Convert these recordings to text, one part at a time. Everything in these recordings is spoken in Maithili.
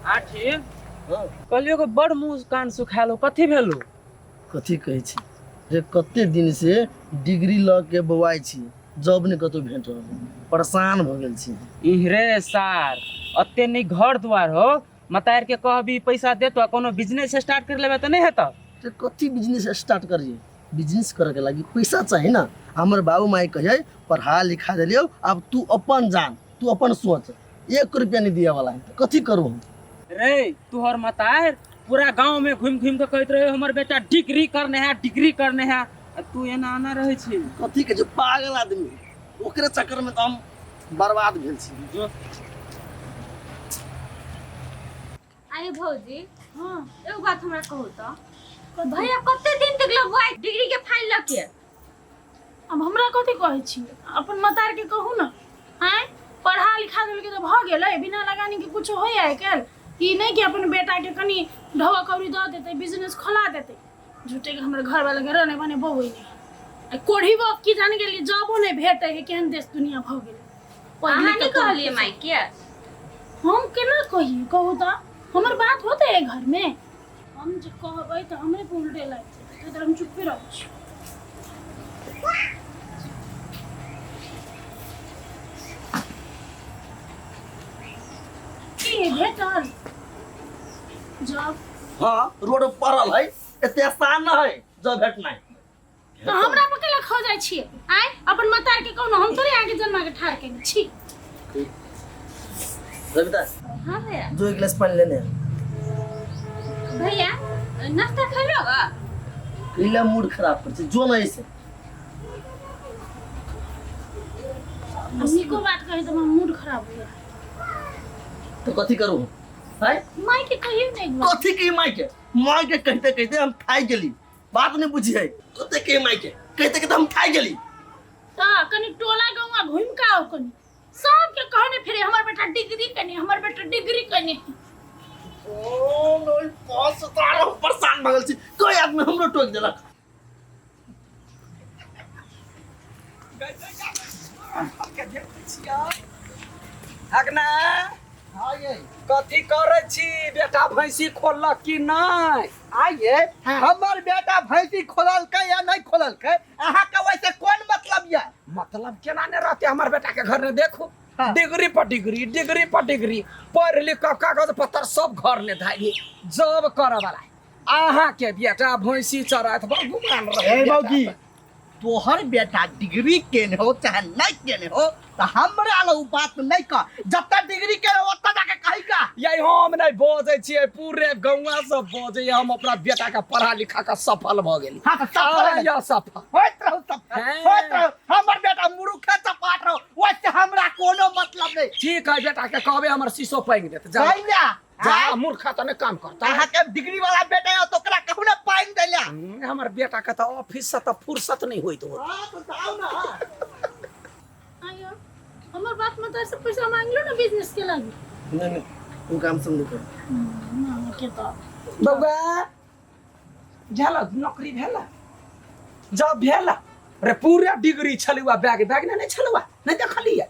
आठी। हाँ। कहलियो कि बड़ मुँह कान सुखायल हो, कथी भेलो? कथी कहै छी रे, कते दिन से डिग्री लऽ के बौआइ छी, जॉब नहि कतौ भेट रहल है। परेशान भऽ गेल छी। इहरे सार, अते नहीं घर द्वार हो, मतार के कहबी पैसा देतो आ कोनो बिजनेस स्टार्ट कर लेबे तऽ नहीं हेतौ। रे कथी बिजनेस स्टार्ट करिए? बिजनेस करे के लागी पैसा चाही ना। हमर बाबू माई कहिए पढ़ा लिखा देलियौ, अब तू अपन जान, तू अपन सोच, एक रुपया नहीं दिया वाला है, तो कथी करू हम? रे तुहर मतार पूरा गांव में घूम घूम के कहत रहे हमर बेटा डिग्री करने है, डिग्री करने है, आ तू एना आना रहे छी। कथी के जो पागल आदमी है, ओकरे चक्कर में तो हम बर्बाद भेल छी। जो अरे भौजी, हाँ एगो बात हमरा कहू तो भैया कते दिन तक लगवाई डिग्री के फाइल लके? अब हमरा कथी कहै छी, अपन मतार के कहू ना। आँय, पढ़ा लिखा देलकै तऽ भऽ गेलै, बिना लगानी के कुछो होय आइ काल्हि? ई नहि कि अपन बेटा के कनि ढौआ कौड़ी दऽ देतै, बिजनेस खोला देतै। झूठे के हमर घर वाला के रहने बने बौए नहि आ कोढ़ीबो की जान गेलियै, जॉबो नहि भेटै है, केहन देश दुनिया भऽ गेलै। पढ़ अहाँ लिख नहि कऽ कहलियै माय के? हम केना कहियै कहू तऽ? हमर बात होतै एहि घरमे? हम जे कहबै तऽ हमरे पर उल्टे लागि जेतै, ताहि दुआरे हम चुप्पे रहै छी। की भेटल जॉब? हाँ, रोड पर पड़ल है, एते आसान न है जॉब भेटनाइ। तऽ हमरा पर कैला खो जाइ छियै? आँय, अपन मतार के कहू, हम थोड़े आगे जन्मा के ठाढ़ केने छी। रविता। हाँ भैया। जो एक गिलास पानी लेने आ। भैया नाश्ता खेलो गा? कैला मूड खराब कर छै, जो ना ऐसे। नीको बात कही तऽ हमर मूड खराब हो गेल। तो कथी करू हम? आँय? माय के कहियौ ने एक बार। कथी की माय के? माय के कहते कहते हम थाकि गेली, बात नहीं बुझी है। कते के माय के कहते कहते हम थाकि गेली। तऽ कनि टोला गौआ घुमि कऽ आउ, कनि सबके कहने फिरे हमर बेटा डिग्री कने, हमर बेटा डिग्री कने। ओ नहीं पास तारो परेशान भऽ गेल छी, कोई आदमी हमरो टोक देलक। अगना। हाँ ये। कथी करै छी? बेटा भैंसी खोललक कि नहि? आइए, हमर बेटा भैंसी खोललकै या नहीं खोललकै, अहाँ के वैसे कोन मतलब या? मतलब केना ने रहते? हमर बेटा के घर ने देखू। हाँ। डिग्री पर डिग्री, डिग्री पर डिग्री, पढ़ लिख कऽ कागज पत्तर सब घर ने धाइली, जॉब करऽ वाला। अहाँ के बेटा भैंसी चराइत बड़ गुमान रहे। ए मौगी, तोहर बेटा डिग्री केने हो चाहे नहीं केने हो, तो हमरा लग उ बात नहीं कह। जब डिग्री केने हो ओतऽ जाके कही का। यही हम नहीं बजै छियै, पूरे गौआ सब बजै। हम अपना बेटा के पढ़ा लिखा के सफल भऽ गेली। हाँ, तऽ सफल अहाँ यऽ सफल होइत रहू, सफल हैं। होइत रहू। हमर बेटा मूर्ख है, चपाट रहो, वैसे हमरा कोनो मतलब नहीं। ठीक है, बेटा के कहबै हमर शीशो पांगि देत। जा। पानि ला। जा। आँय? मूर्ख तऽ नहि काम करता। अहाँ के डिग्री वाला बेटा है तो ओकरा कहू ना पानि दैला। हमर बेटा के तऽ ऑफिस से तऽ फुर्सत नहि होइत होत। हाँ तो जाओ ना। आइयो, हमर बाप मतार से पैसा मांगलो ना बिजनेस के लागी? नहीं नहीं, वो काम सब नहीं करू। ना के तो बौआ भेल नौकरी, भेल जब भेल रे, पूरा डिग्री छलुआ बैग बैग ने नहि छलुआ, नहि देखलियै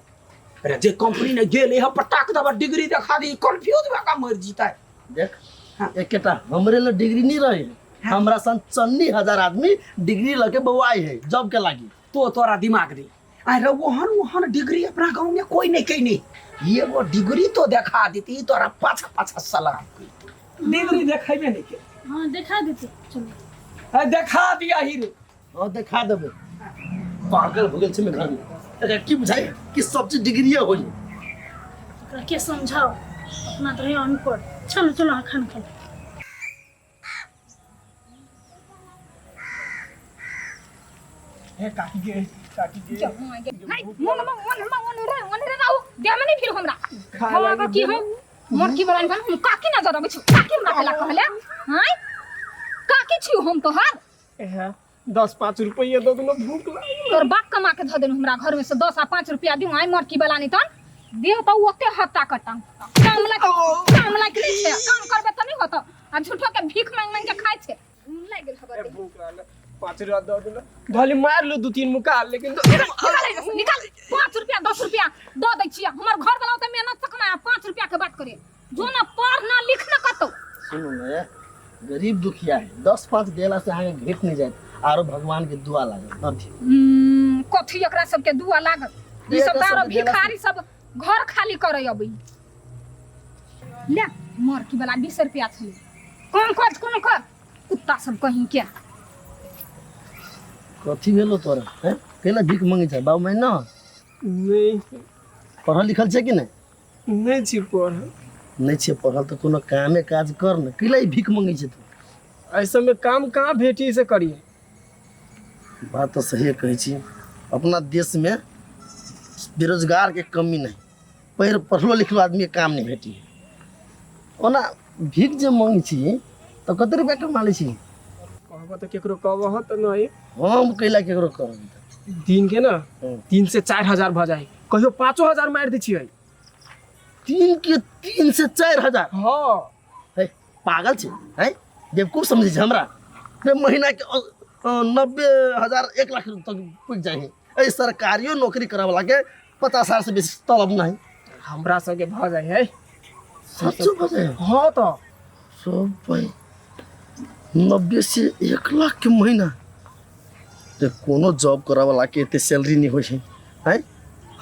रे? जे कंपनी ने गेल है पटाक दबा डिग्री देखा दी, कंफ्यूज भऽ कऽ मरि जीता। देख। हाँ। एकेटा हमरे ला डिग्री नहीं रहे, हमरा सन चन्नी हजार आदमी डिग्री लके बौआई है जॉब के लागी। तो तोरा दिमाग नहीं अरे ओहन ओहन डिग्री अपना गांव में कोई नहीं कहीं नहीं, ये वो डिग्री तो देखा देती तोरा पाछा पाछा सलाम करी। डिग्री देखेबे नहीं के। हाँ, देखा देते, चलो। है, देखा दिया ही रे। हाँ, देखा देबे। पागल हो गेल छै में घर में, एकरा की बुझाई कि सब चीज डिग्रीए होई। ओकरा के समझाओ, अपना तो है अनपढ़। चलो चलो, अहाँ खाना खाओ। हे काकी गे, काकी गे। नहीं, मन मन मन मन रे मन रे राउ दे में नहीं फिर हमरा खाय हम लागी की हम मोर की बरान हम काकी नजर अबै छी? काकी हमरा कहला कहले हां काकी छी हम तोहर। हे 10 5 रुपया दऽ देलहुँ, भूख लागल। तोर बाप कमा के धऽ देलहुँ हमरा घर में से 10 आ 5 रुपया दिउ? आइ मोर की बला नहीं तन दियो तो ओते हत्ता कट्टा काम लाग, काम लाग नहीं छै, काम करबे त नहीं होतो आ झूठो के भीख मांग मांग के खाइ छै। घूम लागि गेल खबर ए, भूख लागल, 5 रुपया दऽ देलहुँ, भले मार लू दू तीन मुका लेकिन निकाल एहिमे से, निकाल। 5 रुपया 10 रुपया दऽ दै छियै, हमर घर वाला ओते मेहनत से कमा ना 5 रुपया के बात करे जो ना पढ़ ना लिख ना कतौ। सुनू ने, गरीब दुखिया है, 10-5 देला से अहाँके घटि नहि जायत, आरो भगवान के दुआ लागत। दऽ दियौ। कथी एकरा सबके दुआ लागत? ई सब तऽ आरो भिखारी सब घर खाली करे अबै। ले मरकी वाला 20 रुपया छलै, कम कर कम कर, कुत्ता सब कहीं के। कथी भेलो तोरा? हैं, केना भीख मंगे छै? बाबू माय न? नहि। पढ़ल लिखल छै कि नहि? नहि छी पढ़ल। नहि छै पढ़ल तऽ कोनो कामे काज कर ने, कैला ई भीख मंगे छै तू? एहि सबमे काम कहाँ भेटी से करिए। बात तऽ सहिए कहै छी, अपना देशमे बेरोजगारके कमी नहि, पढ़लो लिखलो आदमीके काम नहि भेटी। ओना भीख जे मंगै छी तऽ कते रुपया कमा लै छी? कहबऽ तऽ केकरो कहबह तऽ नहि। हम कैला केकरो कहब? दिन के ना हम्म। 3 से 4 हजार भऽ जाइ, कहियो 5 हजार मारि दै छियै। दिन के 3 से 4 हजार? हाँ। है पागल छै, है बेवकूफ समझै छै हमरा? रे महीना के 90,000 1 लाख तक पुगि जाइ है। एहि सरकारियो नौकरी करऽ वाला के 50,000 से बेसी तलब नहीं। हमरा सबके भऽ जाइ है। सचो भऽ जाइ है? हाँ तऽ। सब भाई 90 से 1 लाख के महीना ते कोनो जॉब करऽ वाला के एते सैलरी नहीं होइ छै। हैं,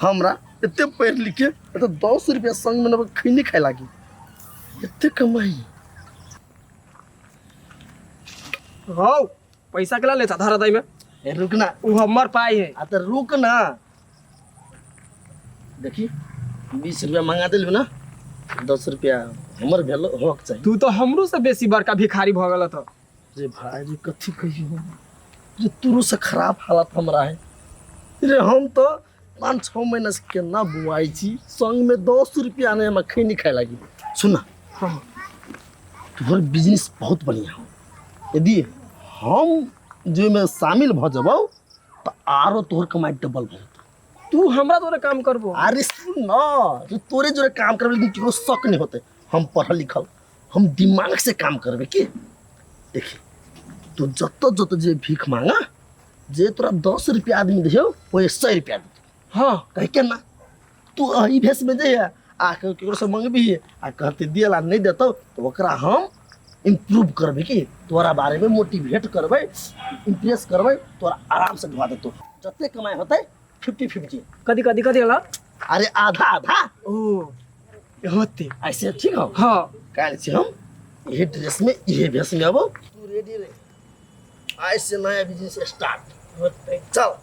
हमरा एते पढ़ि लिख के एते 10 रुपया संग में खैनी खाय लागी, एते कमाई। हौ पैसा के ला ले धरा दै में। ए रुक ना। उ हमर पाई है। आ तऽ रुक ना, देखी 20 रुपया मंगा देलू ना, 10 रुपया हमर भेल होक चाही। तू तो हमरो से बेसी बड़का भिखारी भऽ गेल तऽ। रे भाई रे, कथी कहियो रे, तोरो से खराब हालत हमरा है रे। हम तो 5-6 महीना से केना बुआई छी, संग में 10 रुपया नहीं हमरा खैनी खाए लागी। सुन ना, तोहर बिजनेस बहुत बढ़िया हो, यदि हम जे में शामिल भऽ जबौ तऽ आरो तोहर कमाई डबल भऽ जेतौ। तू हमरा तोरे काम करबो? अरे सुन ना, जो तोरे जोरे काम करबे लेकिन केकरो शक नहीं होते। हम पढ़ल लिखल, हम दिमाग से काम करबे की। देखी तू जत जत जे भीख मांगा, जे तोरा 10 रुपया आदमी दियो वो 100 रुपया देतो। हाँ। कह के ना तू अही भेष में जे आ केकरो से मंगबी आ कहते दियला नहीं देतो तो ओकरा हम इम्प्रूव करबे की, तोरा बारे में मोटिवेट करबे, इम्प्रेस करबे, तोरा आराम से ढुआ देतो। जते कमाई होते 50-50। कथी कथी कथी होला? अरे आधा आधा। ओ होते ऐसे ठीक हो? हाँ। काल्हि छी हम यही ड्रेस में यही भेष में अबो, तू रेडी रह, आज से नया बिजनेस स्टार्ट होते। चल।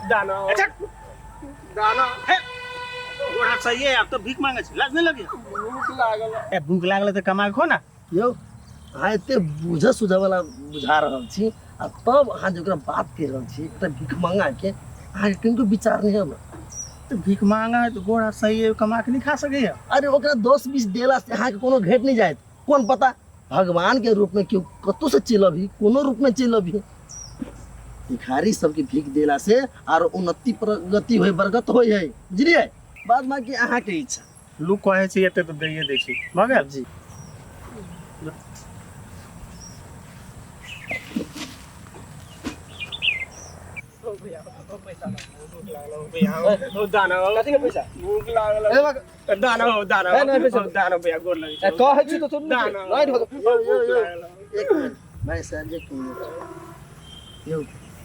दाना गोड़ा सही है, अब तो भीख मांगे छी, लाज नहीं लगे? भूख लागल। ए भूख लागल तऽ कमा के खो ना। यौ अहाँ एते बुझऽ सुझऽ वाला बुझा रहल छी आ तब अहाँ जे ओकरा बात कहि रहल छी एकटा भीख मंगा के, अहाँके कनिको विचार नहीं हमरा? तऽ भीख मांगा है तऽ गोड़ा सही है, कमा के नहीं खा सकैया? अरे ओकरा 10-20 देला से अहाँके कोनो घटि नहीं जायत। कोन पता भगवान के रूप में केओ कतौ से चलि अबही, कोनो रूप में चलि अबही। भिखारी सबके भीख देला से आरो उन्नति प्रगति होय, बरकत होय है, बुझलियै? बाद बाकी अहाँके इच्छा। लोक कहै छै एते तऽ दैये दै छै, भऽ गेल। जी। दाना कथी के पैसा? भूख लागल। ए बाक दाना हो दाना। ए, नहीं पैसा। दाना भैया गोर लगे। ए कहै छी तऽ सुन। दाना। नहीं ढोक। एक मिनट भाई साहब, एक मिनट। यौ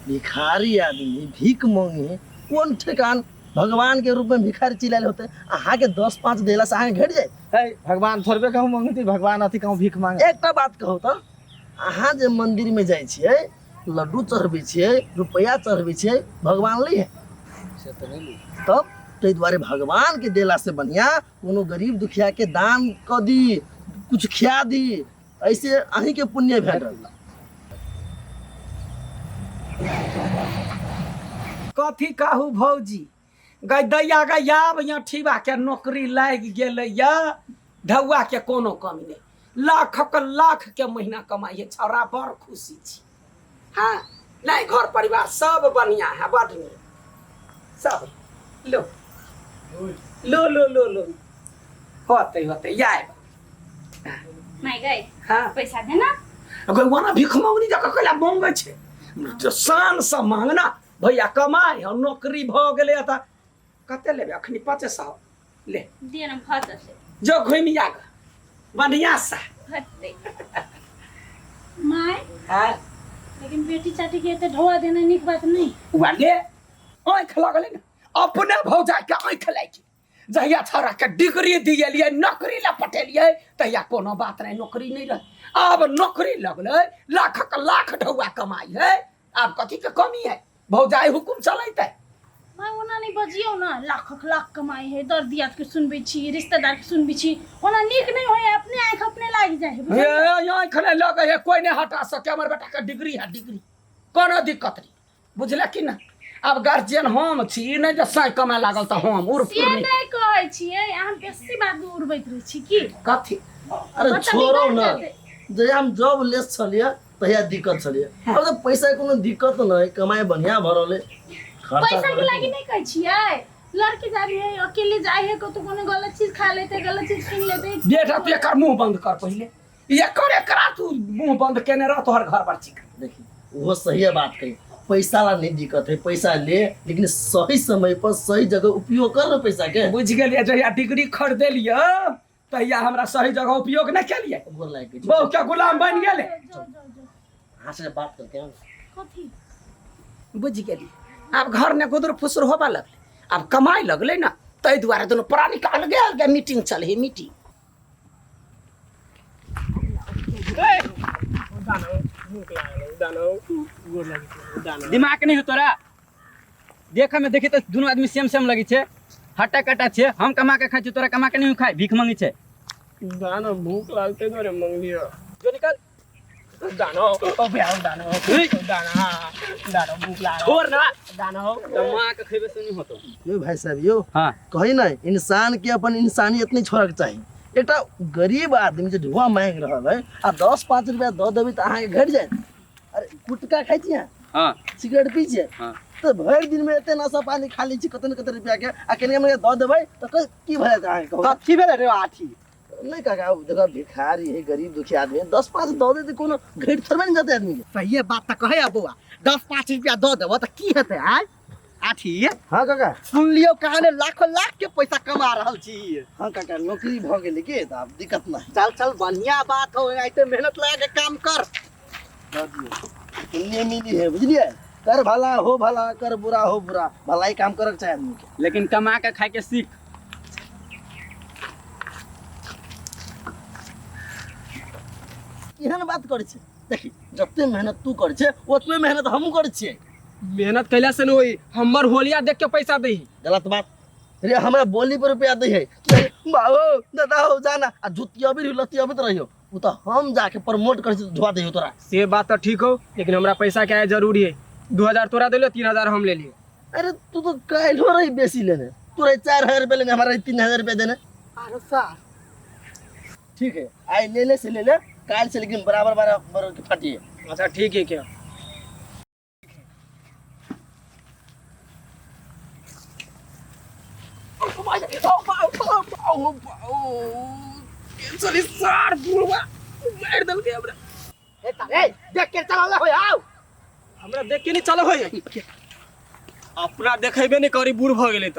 भिखारी आदमी भीख मांगे कोन ठेकान भगवान के रूप में भिखारी चिल्लायल होते, अहाँके 10-5 देला से अहाँके घटि जायत? है भगवान थोड़बे कहूँ मंगती, भगवान अथी कहूँ भीख मांगे। एकटा बात कहू तऽ अहाँ जे मंदिर में जाइ छियै, लड्डू चढ़बै छियै, रुपैआ चढ़बै छियै, भगवान लै है? से तऽ नहि लै। तब ताहि दुआरे भगवान के देला से बढ़िया कोनो गरीब दुखिया के दान कऽ दी, कुछ खिया दी, ऐसे अहीं के पुण्य भेटल। कथी कहू भौजी गै दैया गै, आब यहाँ ठीबा के नौकरी लागि गेलै या ढौआ के कोनो कमी नहि, लाखक लाख के महीना कमाइ है छौड़ा, बड़ खुशी छी। हाँ नहीं घर परिवार सब बढ़िया है, बड़ नीक सब लो। लो लो लो लो होते होते जाए। माय गई हाँ पैसा देना। अगर वना भीख मांगनी जका कैला मांगे छे जो शान से मांगना भैया कमाई हम नौकरी भ गेलै त कते लेबे अखनी 500 ले दिए ना भत से जो घुमि आग बढ़िया से भत्ते my हाँ लेकिन बेटी चाटी के एते ढोआ देना नीक बात नहीं। वाले आँख लगलै ने अपने भौजा के आँख लागि जहिया छोरा के डिग्री दिएलियै नौकरी ला पठेलियै तहिया कोनो बात नहीं नौकरी नहीं रहे। आब नौकरी लगलै लाखक लाख ढौआ कमाई है आब कथी के कमी है भौजाई हुकुम चलैतै। माय ओना नहीं बजियौ ना लाखक लाख कमाई है दर दियाद के सुनबै छी रिश्तेदार के सुनबै छी ओना नीक नहीं होय अपने आँख अपने लागि जाइ है बुझलियै? हे आँख नहि लगै है कोई नहीं हटा सके हमर बेटा के डिग्री है डिग्री कोनो दिक्कत नहीं बुझले कि ना। आब गार्जियन हम छी नहि जे साँइ कमाए लागल तऽ हम उड़ से नहि कहै छियै अहाँ बेसी बात उड़बैत रहै छी की कथी। अरे बच्चा छोड़ो बिगड़ ना जेतै। जहिया हम जॉब लेस छलियै तहिया दिक्कत छलियै अब तऽ पैसा के कोनो दिक्कत नहि कमाई बढ़िया भऽ रहलै खर्चा पैसा के करैके लागी नहीं कहै छियै लड़की जाबी है अकेले जाय है कतौ कोनो गलत चीज खा लेतै गलत चीज सुन लेतै। बेटा तू एकर मुंह बंद कर पहिले एकर एकरा तू मुंह बंद केने रह तोहर घर पर चिकन। देखी वो सही बात कही पैसा ला नहीं दिक्कत है पैसा ले लेकिन सही समय पर सही जगह उपयोग कर पैसा के। बुझ गेलियै जहिया डिग्री खरीदेलियै तहिया हमरा सही जगह उपयोग नहीं केलियै गोर लागि गेल। बहु के गुलाम बनि गेलै। अहाँ से बात करके हम। कथी बुझ गेलियै आब घर ने गुदुर फुसुर होबऽ लगलै आब कमाइ लगलै ने ताहि दुआरे दुनू प्राणी के अलगे अलगे मीटिंग चलै है मीटिंग। दिमाग नहीं हो तोरा देख में देखी तो दोनों आदमी सेम सेम लगे छे हट्टा कट्टा छे हम कमा के खाइ छी तोरा कमा के नहीं खाइ भीख मांगे छे। दाना भूख लागते तोरे मंगलियो जो निकल दानो ओ भैया दानो दाना दानो भूख लागल छोड़ ना दानो कमा के खेबे से नहीं होतो। यो भाई साहब यो हाँ कही ना इंसान के अपन इंसानियत नहीं छोड़क चाही। एकटा गरीब आदमी जे ढुआ मांगि रहल है आ 10-5 रुपया दऽ देबै तऽ अहाँके घटि जायत। अरे गुटखा खाइ छी अहाँ? हाँ। सिगरेट पी छियै? हाँ। तऽ भरि दिनमे एते नशा पानी खा लै छी कते ने कते रुपया के आ कनि मनि दऽ देबै तऽ की भऽ जायत अहाँके कहू? कथी भेलै रे आठी? नहीं काका देखो भिखारी है गरीब दुखी आदमी है 10-5 दऽ देतै कोनो घटि थोड़बे ने जेतै आदमी के। सहिए बात तऽ कहै बौआ 10-5 रुपया दऽ देबऽ तऽ की हेतै आय आठी? हाँ काका सुन लियौ कहाने लाखों लाख के पैसा कमा रहल छी। हाँ काका नौकरी भऽ गेलै की तऽ आब दिक्कत नहि। चल चल बढ़िया बात हो ऐसे मेहनत लगा के काम कर। दऽ दियौ पुण्य मिली है बुझलियै कर भला हो भला कर बुरा हो बुरा भलाई काम करक चाही आदमी के। लेकिन कमा के खाए के सीख। एहन बात करै छै देखी जते मेहनत तू करै छै ओतबे मेहनत हमहूँ करै छियै। मेहनत कैला से नहीं होई हमर होलिया देख के पैसा दही। गलत बात रे हमरा बोली पर रुपया दै है बाबू दादा हो जाना आ जुतिया भी लतिया भी रहियो उ तो हम जाके प्रमोट कर धुआ दै तोरा। से बात तो ठीक हो लेकिन हमरा पैसा के जरूरी है 2000 तोरा देलो 3000 हम ले लिए। अरे तू तो काल्हो रही बेसी लेने तू रही 4000 रुपया लेने हमारा 3000 रुपया देने। अरे सर ठीक है आई ले ले से ले ले काल से लेकिन बराबर बराबर के फटिए। अच्छा ठीक है क्या देख के चलल होय आउ हमरा देख के नहीं चल होय अपना देखेबे नहीं करी बूढ़ भ गेलै त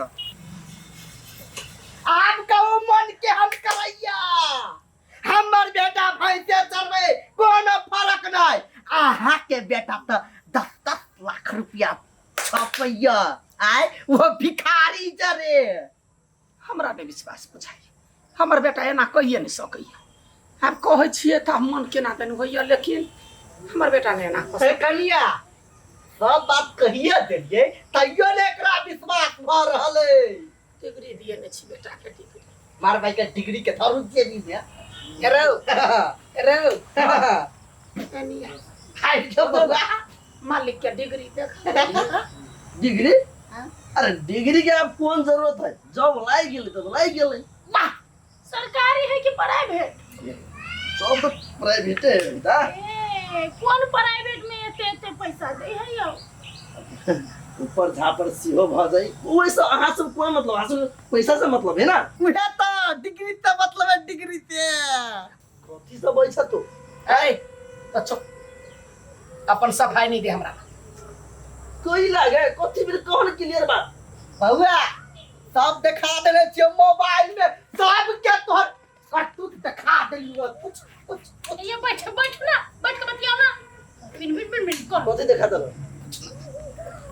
आब कहू मन के हम करैया हमर बेटा भैंसे चरबै कोनो फरक नहीं। अहाँ के बेटा त 10-10 लाख रुपया छपैया आय वो भिखारी जरे। हमरा नहि विश्वास बुझाइ हमर बेटा एना कहिए नहि सकैया। आब कहै छियै तऽ मन केना दन होइया लेकिन हमर बेटा नहि एना कऽ हे कनिया सब बात कहिए देलियै तैयो ने एकरा विश्वास भऽ रहल अइ। डिग्री दिए नहि छी बेटा के डिग्री मार भाई के डिग्री के धरू जेबी में रौ रौ कनिया खाइ जो बौआ मालिक के डिग्री देख। डिग्री? अरे डिग्री के अब कौन जरूरत है जब लाग गेलै तब लाग गेलै। वाह सरकारी है कि प्राइवेट? जॉब तो प्राइवेट है बेटा। ए कौन प्राइवेट में एते एते पैसा दे है यौ? ऊपर झापर सेहो भऽ जाइ। ओहिसँ अहाँ सब कोन मतलब, अहाँ सब पैसा से मतलब है ना? उहे तऽ डिग्री से मतलब है, डिग्री से। कथी सब होइ छ तू? ए तऽ चुप, अपन सफाई नहीं दे हमरा। कोई लागे कथी भी कहन क्लियर बात। बउआ सब देखा देने छियै मोबाइल में, सबके तोहर करतूत देखा देलियो। कुछ कुछ कुछ ये बैठ बैठ ना, बैठ के बतियाओ ना, बिन बिन बिन बिन कर। कथी देखा देलक?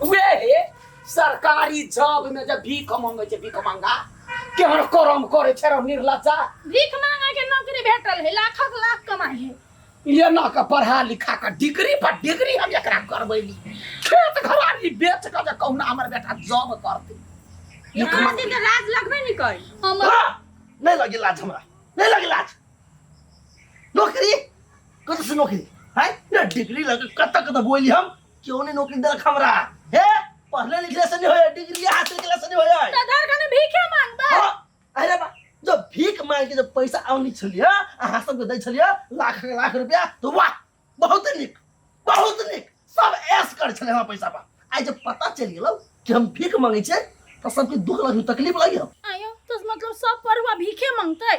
वे हे सरकारी जॉब में जब भीख मांगे छै, भीख मांगा केहन करम करे छै रे निर्लज्जा। भीख मांगे के नौकरी भेटल है, लाखक लाख कमाई है। ये ना के पढ़ा लिखा के डिग्री पर डिग्री हम एकरा करबैली, खेत घरारी बेच के जे कहुना हमर बेटा जॉब करतै। अहाँ के तऽ लाज लगबे नहीं करी। हमर हाँ, नहीं लगे लाज हमरा, नहीं लगे लाज। नौकरी कत से नौकरी है ना, डिग्री लगे कत कत बोली हम क्यों नहीं नौकरी देलक हमरा? हे पढ़ले लिखले से नहीं होय, डिग्री हासिल केला से नहीं होय। तऽ धर कने भीखे मांगबै। हाँ, अरे बा जब भीख मांग के जब पैसा आउनी छलियै, अहाँ सबके दै छलियै लाख लाख रुपया, तो वाह बहुत नीक बहुत नीक, सब ऐश कर छलै हमरा पैसा पर। आइ जब पता चलि गेलौ कि हम भीख मांगै छियै तऽ सबके दुख लगी, तकलीफ लगी। आयो तो मतलब सब परुआ भीखे मांगतै?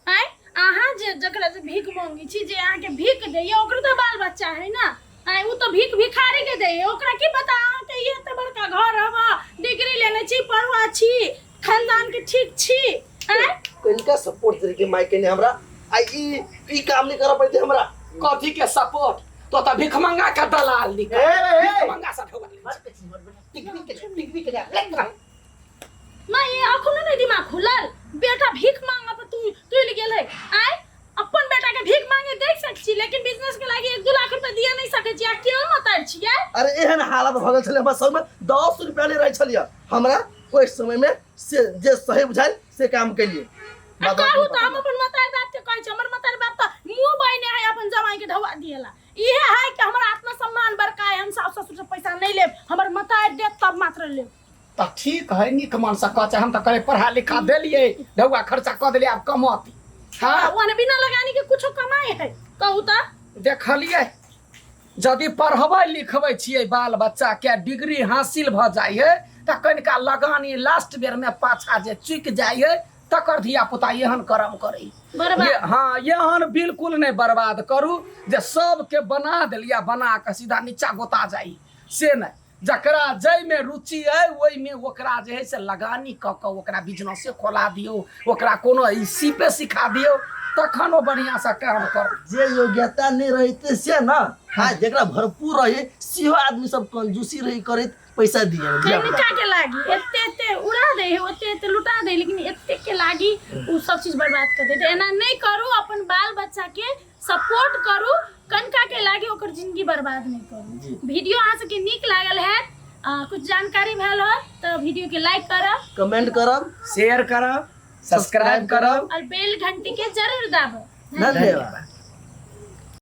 आय अहाँ जे जकरा से भीख मांगै छी, जे अहाँके भीख दैया ओकरो तऽ बाल बच्चा है ना। आय उ तऽ भीख भिखारी के दैया, ओकरा की पता अहाँके ई एते बड़का घर हवा, डिग्री लेने छी, परुआ छी, खानदान के ठीक छी। आय कनिका सपोर्ट दे के माय के ने हमरा, आ ई ई काम नहीं करऽ पड़तै हमरा। कथी के सपोर्ट? तो तऽ भीख मंगा के दलाल निकल, ए, ए, ए। भीख मंगा से ढोबा ले। डिग्री के डिग्री के ले। माँ ये अखनो नहीं दिमाग खुलल, बेटा भीख मांगा पर तू तुल गेल है। आय अपन बेटा के भीख मांगे देख सक छी, लेकिन बिजनेस के लागी 1-2 लाख रुपया दिया नहीं सके छी। आ केहन मतार छियै? अरे एहन हालत भऽ गेल छलै हमरा सब में, 10 रुपया नहीं रहै छलियै हमरा ओहि समय में, से जे सही बुझायल से काम केलियै। आ कहू तऽ हम अपन मतार बाप के कहै छी, हमर मतार बाप तऽ मुँह बहिने है अपन जमाई के ढौआ दिएला। इहे है कि हमर आत्मसम्मान बड़का है, हम सास ससुर से पैसा नहीं लेब, हमर मतार देत तब मात्र लेब। तऽ ठीक है, नीक मन से कहै छै, हम तऽ कहै पढ़ा लिखा देलियै, ढौआ खर्चा कऽ देलियै, आब कमौती। हाँ ओने बिना लगानी के कुछो कमाई है कहू तऽ? देखलियै, यदि पढ़बै लिखबै छियै बाल बच्चा के, डिग्री हासिल भऽ जाइ है तऽ कनिका लगानी लास्ट बेर में पाछा जे चुकि जाइ है तकर धिया पुता एहन करम करै। बर्बाद। हाँ, एहन बिल्कुल नहीं बर्बाद करू जे सबके बना देलियै, बना कऽ सीधा नीचा गोता जाइ से नहीं। जकरा जाहिमे रुचि अइ ओहिमे ओकरा जे है से लगानी कऽ कऽ ओकरा बिजनेसे खोला दियौ, ओकरा कोनो ई सीपे सिखा दियौ, तखन ओ बढ़िआँसँ काम करत। जे योग्यता नहीं रहते से ना, हाँ जकरा भरपूर रहे सेहो आदमी सब कंजूसी रही करैत पैसा दिए। कनिका के लागी एते एते उड़ा दे है, ओते एते लुटा दे, लेकिन एते के लागी उ सब चीज बर्बाद कर दे। एना नहीं करू, अपन बाल बच्चा के सपोर्ट करू, कनिका के लागी ओकर जिंदगी बर्बाद नहीं करू। वीडियो अहाँ सबके नीक लागल है, कुछ जानकारी भेल हो तो वीडियो के लाइक करब, कमेंट करब, शेयर करब, सब्सक्राइब करब और बेल घंटी के जरूर दाबब। धन्यवाद।